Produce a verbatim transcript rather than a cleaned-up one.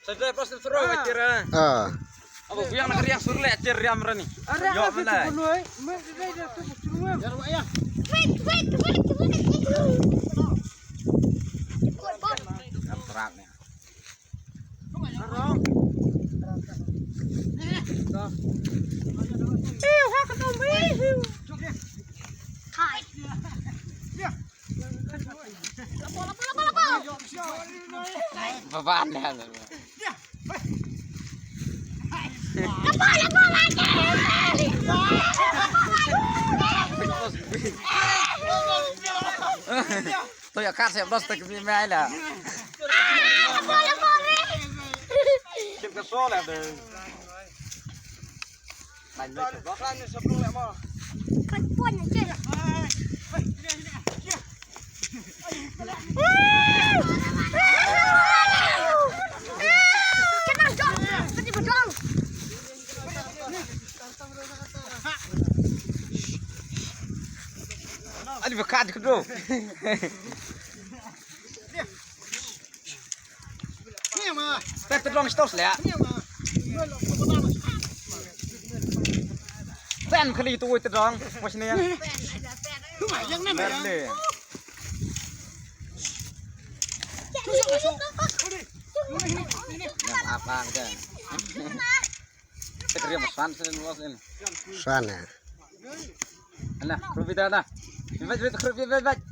Sa dai pas suruh kira. Ah. Abo biang nak riang suruh le cer riam rani. Yo mana. Wait, wait, wait, wait. Terak ni. Baban dah. Tôi ở cắt sẽ bớt tịch vì mẹ là. Kim cái số là từ. Anh nói chụp đó. Ani bakat kedua. Tet tedrong stos le. Ten kali tu tedrong. Mas ni. Merle. Apa aja. Tegriam san sen los in. San ya. Ana, rubida na. Invite, invite, invite, invite.